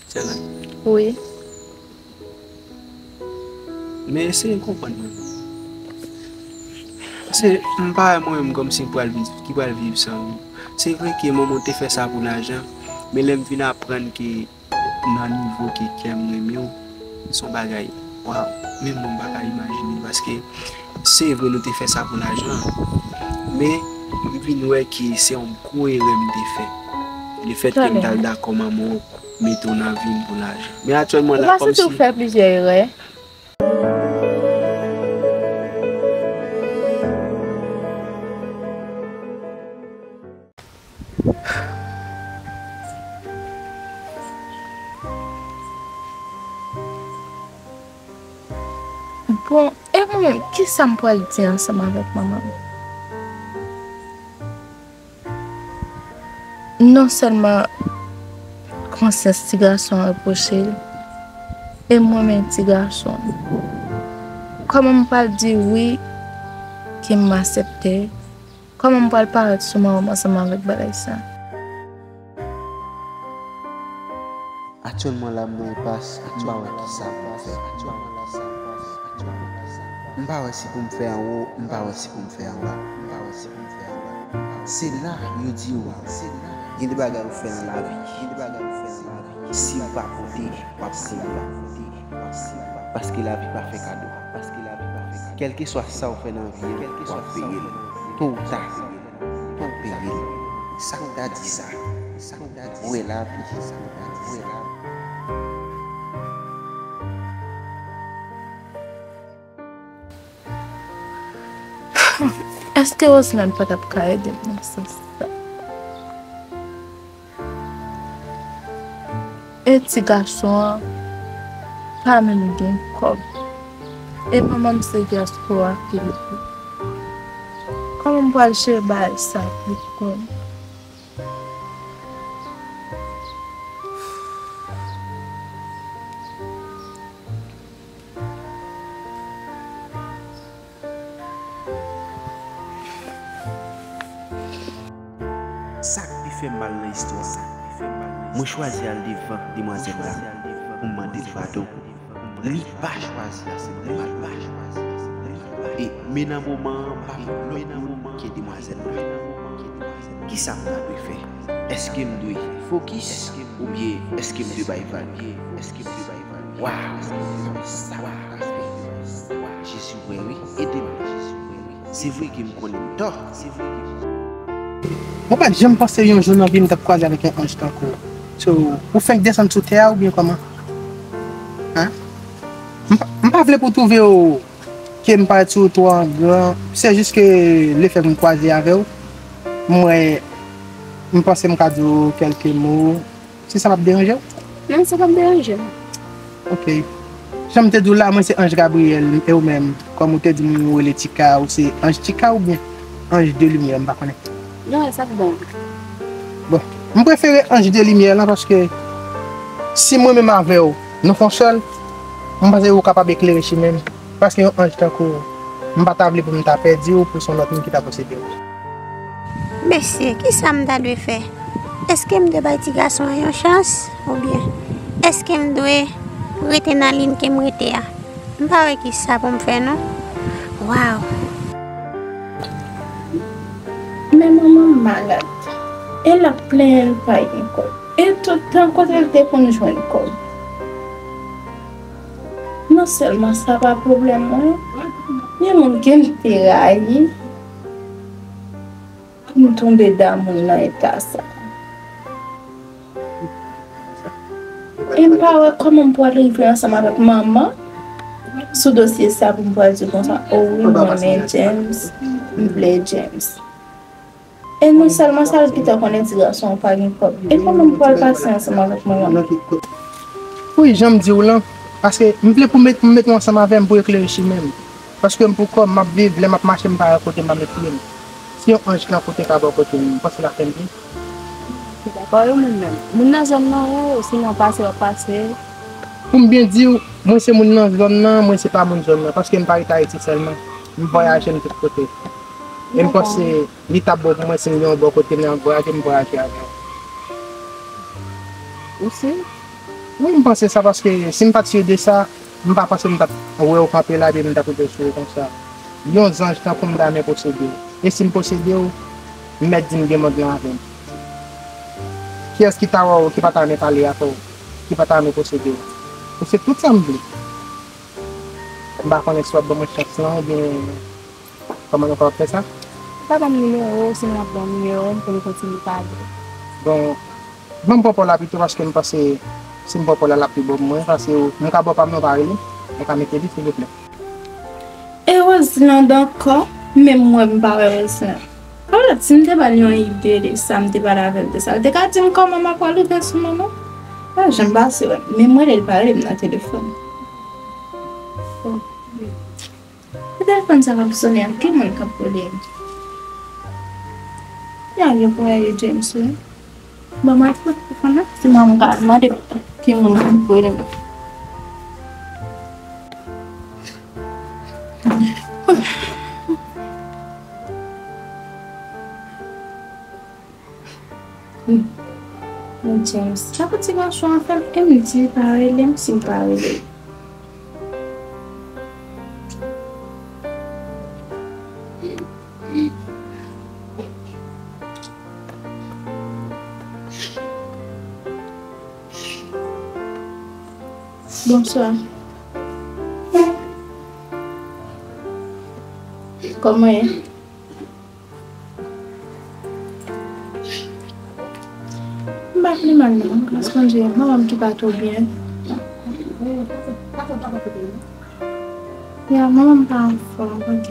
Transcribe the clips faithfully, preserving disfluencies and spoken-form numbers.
Sèl la. Wi. Men eseye konprann mwen. Paske m pa wè mwen menm kòmsi m pral viv, ki pral viv san ou. Se vre ke manman w te fè sa pou lajan, men lè m vin aprann ke nan nivo ke kè m renmen w, se yon bagay, waw, menm mwen m pa ka imajine, paske se vre nou te fè sa pou lajan, men m vin wè ke se yon gwo erè m te fè. Lefètke m t al dakò manman w mete w nan vi m pou lajan. Men aktyèlman la, kòmsi. Ou pa santi w fè plizyè erè? Bon, e mwen menm, kisa m pral di ansanm avèk manman m? Non sèlman konsyans ti gason an repwoche l, e mwen menm ti gason an. Kòman m pral di wi ke m aksepte? Kòman m pral parèt sou manman m ansanm avèk bagay sa? Aktyèlman la, m nan enpas, m pa wè kisa pou m fè. M pa wè si pou m fè anwo, m pa wè si pou m fè anba, m pa wè si pou m fè anba. Se la, yo di w, gen de bagay ou fè nan lavi, gen de bagay ou fè nan lavi. Si w pa pote, w ap peye. Paske lavi pa fè kado. Kèlkeswa sa w fè nan vi an, w ap peye l. To ou ta, w ap peye l. Sa k ta di sa? Ou wè lavi. Èske Roseland pa t ap ka ede m nan sans sa? E ti gason an pa menm gen kòb. E manman m se dyaspora ke li ye. Kòman m pral jere bagay sa pou kòb? Sa k pi fè m mal nan istwa sa, mwen chwazi al devan demwazèl la pou m mande l padon. Li pa chwazi aksepte padon. E men nan moman an, m pa konn lòt moun ke demwazèl la. Kisa m ta dwe fè? Èske m dwe fokis oubyen èske m dwe bay vag? Waw! Sa pa ka fè. Jezi wè wi, ede m. Se vre ke m konnen m tò. Mwen pa t janm panse yon jou nan vi m t ap kwaze avèk yon anj tankou w. So, ou fenk desann sou tè a oubyen kòman? Hein? M pa, m pa vle pou w twouve w ke m parèt sou ou twò an gran. Se jis ke lefèt m kwaze avè w, m wè, m panse m ka di w kèlke mo. Si sa p ap deranje w? Non, sa p ap deranje m. Ok. Jan m te di w la, mwen se anj Gabriyèl, e ou menm, kòm ou te di m ou rele Tika, ou se anj Tika oubyen anj de limyè, m pa konnen. Non, sa k bon. Bon, m prefere anj de limyè lan paske si mwen menm avè w, nou fè yon sèl, m panse ou kapab eklere chimen m. Paske yon anj tankou w, m pa ta vle pou m ta pèdi w pou se yon lòt moun ki ta posede w. Mesye, kisa m ta dwe fè? Èske m dwe bay ti gason an yon chans? Oubyen èske m dwe rete nan liy ke m rete a? M pa wè kisa pou m fè non. Waw! Men manman m malad. E l ap plenyen l pa gen kòb. E tout tan kote l te konn jwenn kòb? Non sèlman sa pa pwoblèm mwen, gen moun ke m te rayi pou m tonbe damou l nan eta sa. E m pa wè kòman m pral rive ansanm avèk manman sou dosye sa pou m pral di konsa, o wi, m renmen James, m vle James. E non sèlman sa, l pito konnen ti gason an pa gen kòb. E kòman m pral pase ansanm avèk manman m? Wi, jan m di w lan, paske m vle pou met, m met ou ansanm avè m pou eklere chimen m. Paske m pou kò m, m ap viv, lè m ap mache, m pa wè kote m ap met pye m. Si yon anj ki nan kote ka bò kote m, m panse l ap fè m byen. Dakò, e moun nan? Moun nan zòn nan ou, sinon pase w ap pase? Pou m byen di w, mwen se moun nan zòn nan, mwen se pa moun zòn nan, paske m pa ret Ayiti sèlman. M vwayaje m tout kote. E m panse li t ap bon pou mwen si m gen yon bò kote m nan vwayaje, m vwayaje avè w. Ou si? Wi, m panse sa, paske si m pa t si de sa, m pa panse m t ap wè w kanpe la epi m t ap rete sou ou konsa. Yon zanj tankou m ta renmen posede w. E si m posede w, m mèt di m gen mond lan avè m. Kiyès ki ta wè w, ki pa ta renmen pale avè w, ki pa ta renmen posede w? Ou se tout sa m vle. M pa konnen si w ap ban mwen chans lan oubyen kòman nou kapab fè sa. Ou ka ban m nimewo w, sinon w ap ban m nimewo w, m pou nou kontinye pale. Bon, ban m pòpò la pito, paske m panse si m pòpò la, l ap pi bon pou mwen, paske m ka ba w pa m non, pa rele m, ou ka mete li, silvouplè. E Roselande ankò, menm mwen m pa wè Roselande. Alò, si m te ba l yon ide de sa, m te pale avè l de sa, l te ka di m kòman m ap pral rive sou manman. Pa janm pase wè m. Menm rele l pa rele m nan telefòn. Oh. Se telefòn sa k ap sonnen an, ki moun k ap rele m? Ya, gen pou rele James wi. Bon, mwen fout pou konnen si manman ka mande ki moun ki pou rele m. Bon, James, sa pou ti gason an fè m, e m di l pa rele m si l pa rele l. Bonswa. Kòman w ye? M pa pi mal non, gras Bondye, manman m ki pa twò byen. Ya, manman m pa anfòm, ok.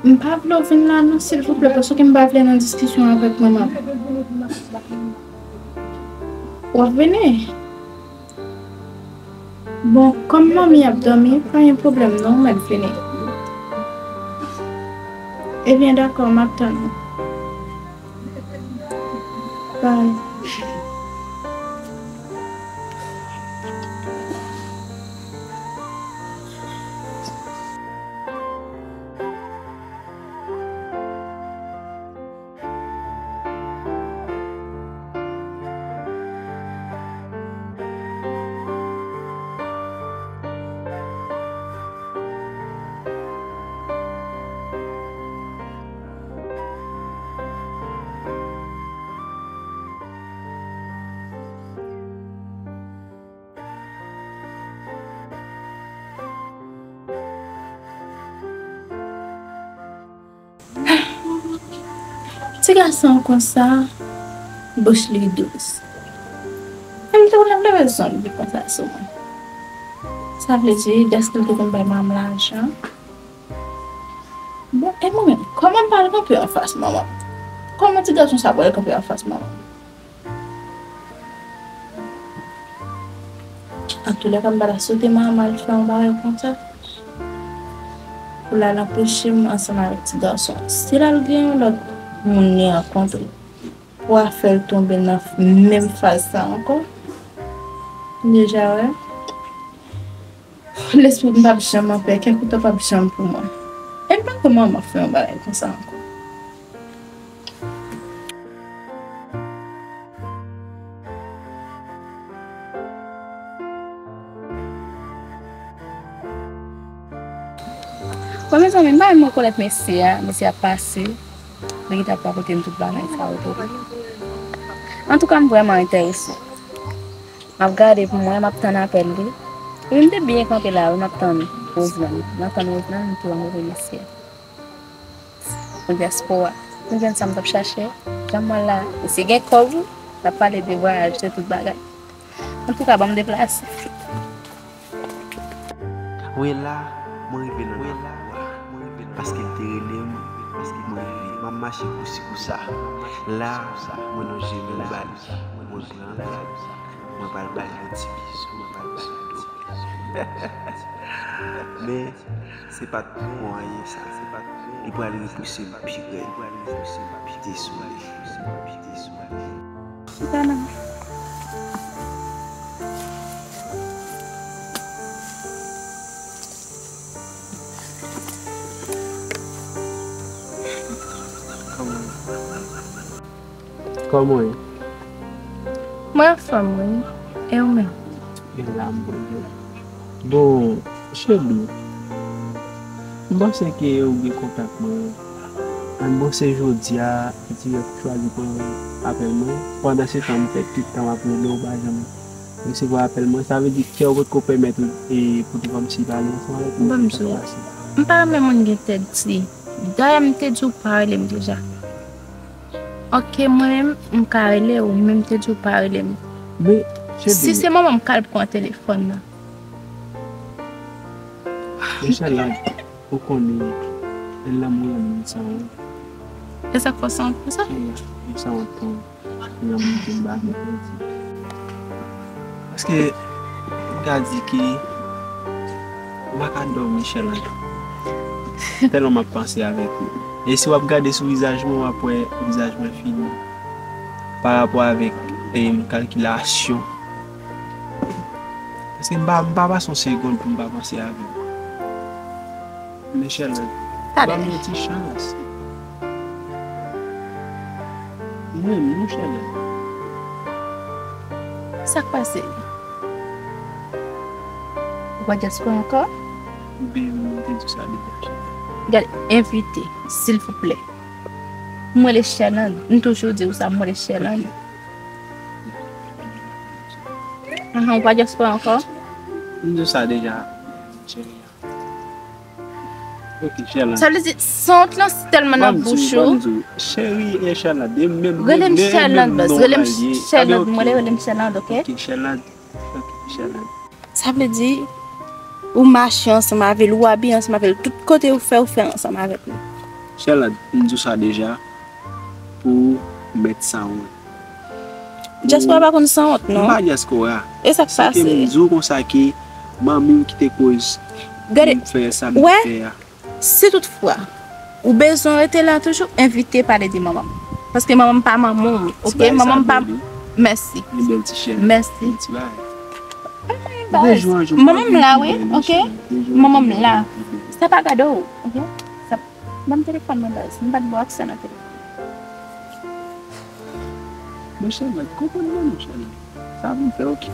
M pa vle w vin la non, silvouplè, paske m pa vle nan diskisyon avèk manman m. W ap vini? Bon, kòm manmi ap dòmi, pa gen pwoblèm non, w mèt vini. Ebyen, dakò, m ap tann ou. Bye. Ti gason konsa, bouch li dous. E m te konnen m te bezwen li konsa sou mwen. Sa vle di, dèske l te konn bay manman m lajan. Bon, e mwen menm, kòman m pral kanpe anfas manman m? Kòman ti gason sa pral kanpe anfas manman m? Antoulèka, m pa ta swete manman m al fè yon bagay konsa pou l al anpeche m ansanm avèk ti gason an. Si l al gen yon lòt moun li rankontre pou afè l tonbe nan menm faz sa ankò, m deja wè lespri m p ap janm anpè, kè kontan p ap janm pou mwen. E m pa kwè manman m ap fè yon bagay konsa ankò. Bon, mezanmi, m pa menm rekonèt mesye a, mesye a pase, li gentan pran kote m tout bagay sa yo tou. Antouka, m vrèman enterese. M ap gade pou m wè, m ap tann apèl li. Epi m te byen kanpe la, wi, m ap tann Roselande. M ap tann Roselande, m tou anvoye mesye a. Nan dyaspora. M jwenn sa m t ap chache. Jan m wè l la, mesye gen kòb, wi. L ap pale de vwayaj, de tout bagay. Antouka, ban m deplase. Wi, la, mwen rive nan lakou a. Paske l te rele m, mwen rive. M ap mache kousi kousa. La, mwen lonje men m ba li. Mwen pran l. Mwen pral ba l yon ti bizou. Men, se pa t bon anyen sa. Li pral repouse m pi rèd. Dezole. Chita la. Kòman w ye? Kòman w ye? Mwen anfòm, wi. E ou menm? E la, m byen. Bon, cheri, m panse ke ou gen kontak mwen. An, bon, se jodi a, dirèk ou chwazi pran apèl mwen. Pandan se tan, m fè tout tan m ap rele w, ou pa janm resevwa apèl mwen. Sa vle di kè w potko pèmèt ou, e, pou te kòmsi pale ansanm avèk mwen, Bon, m sa di w, pase. M pa renmen moun gen tèt di. Dayè, m te di w pa rele m deja. Ok, mwen menm, m ka rele w, men m te di w pa rele m. Men, cheri, Si se manman m k al pran telefòn nan. Michelle, ou konnen, lanmou, lanmou, sa wont. E sa k fè w santi konsa? Sa wont pou lanmou ke m pa gen pou di. Paske, m ka di ke m pa ka dòmi, Michelle. Tèlman m ap panse avèk ou. E si w ap gade sou vizaj mwen, w ap wè vizaj mwen fini. Pa rapò avèk, em, kalkilasyon. Paske m pa, m pa pase yon segonn pou m pa panse avè w. Men Sherlande, Tande. Ban m yon ti chans. Mwen, non, Sherlande. Sa k pase? Ou pa dyaspora ankò? Ben, mwen te di sa deja. Gade, envite, silvouplè. Mwen le Sherlande. M toujou di w sa, mwen le Sherlande. Ahan, ou pa dyaspora ankò? M di w sa deja, cheri. Ok, Sherlande. Sa vle di, sans lan si tèlman nan bouch ou. Cheri, e Sherlande, e menm, Rele m Sherlande, baz. Rele m Sherlande, mwen le rele m Sherlande, ok? Ok, Sherlande. Ok, Sherlande. Sa vle di, ou mache ansanm avè l, ou abiye ansanm avè l, tout kote ou fè, ou fè ansanm avèk li. Sherlande, m di w sa deja, pou mèt sa wont. Dyaspora pa konn sanwont, non. M pa dyaspora. E sa k pase? Se ke m di w konsa ke manmi m ki te koz Gade, m fè sa m wè, fè a. Si toutfwa ou bezwen rete la toujou, envite pale de manman m. Paske manman m pa manman w, ok? Manman m pa. Mèsi. Mèsi. Manman m la, wi, ok? Manman m la. Sa pa gade w, ok? Sa, ban m telefòn mwen, baz. M pa t ba w aksè nan telefòn. Monchè, mwen konprann mwen, monchè. Sa vin fè, ok.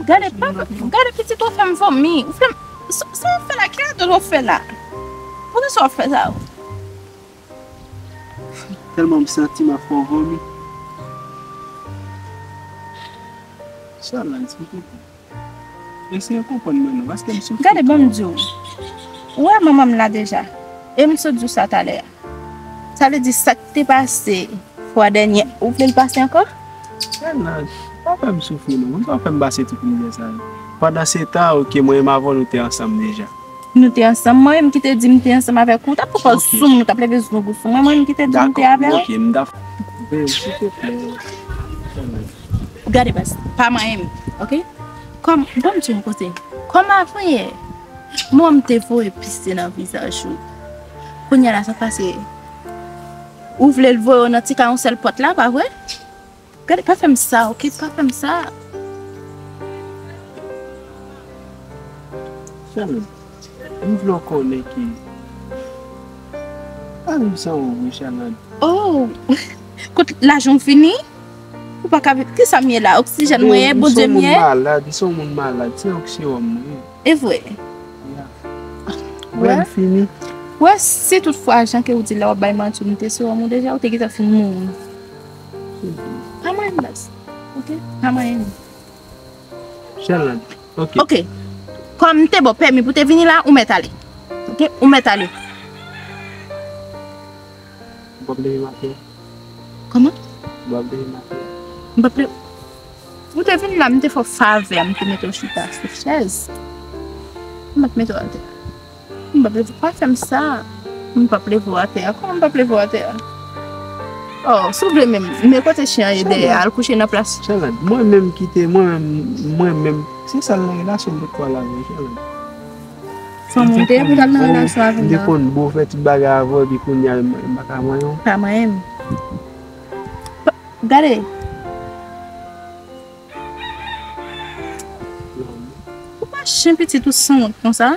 Gade, pa, gade pitit ou fè m vomi. Ou fè m, sa, sa w fè la? Ki radòt w fè la? Poukisa w fè sa? Tèlman m santi m ap fè w vomi. Sherlande, silvouplè. Eseye konprann mwen non, paske m soufri twòp. Gade, ban m di w. Ou wè manman m la deja. E m sot di w sa talè a. Sa vle di sa k te pase fwa dènye, ou vle l pase ankò? Sherlande, pa fè m soufri non. Poukisa w fè m pase tout mizè sa yo? Pandan se tan, ok, mwen menm avè w nou te ansanm deja. Nou te ansanm, mwen menm ki te di m te ansanm avèk ou, w t ap pran sou m, ou t ap leve zong ou sou mwen, mwen menm ki te di m te avè w. Ok, m t ap, ben, silvouplè. Gade baz, pa manyen m, ok? Kòm, ban m di yon kote. Kòm avanyè, mwen m te voye pise nan vizaj ou. Kounye a la, sa pase. Ou vle l voye w nan ti kay yon sèl pòt la, pa vre? Gade, pa fè m sa, ok? Pa fè m sa. Sherlande, m vle w konnen ke pa viv san ou vre, Sherlande. Oh! Kot lajan w fini? Ou pa ka viv. Kisa m ye la? Oksijèn mwen ye, Bondye m ye? M se yon moun malad, m se yon moun malad. Se oksewòm mwen ye. E vre? Ya. Wè, m fini. Wè, si toutfwa, jan ke ou di la, w ap bay manti, ou mete sewòm ou deja, ou te gentan fin mouri. Pa manyen m, baz. Ok? Pa manyen m. Sherlande, ok. Ok. Kòm m te ba w pèmi pou te vini la, ou mèt ale. Ok? Ou mèt ale. Ou p ap leve maten an? Kòman? Ou p ap leve maten an? M p ap leve. Ou te vin la, m te fè w favè, m te mete w chita sou chèz. M p ap mete w atè. M p ap leve, pa fè m sa. M p ap leve w atè a. Kòman m p ap leve w atè a? Oh, si w vle menm, men kote chen an ye dèyè, al kouche nan plas. Sherlande, mwen menm ki te, mwen menm, mwen menm, se sèl nan relasyon m potko al avè w, Sherlande. Fò m te pou t al nan relasyon avè m nan. M te konn bo fè tout bagay avè w, epi kounye a, m pa ka manyen w. Pa manyen m. Gade. Ou pa chen pitit ou sanwont konsa.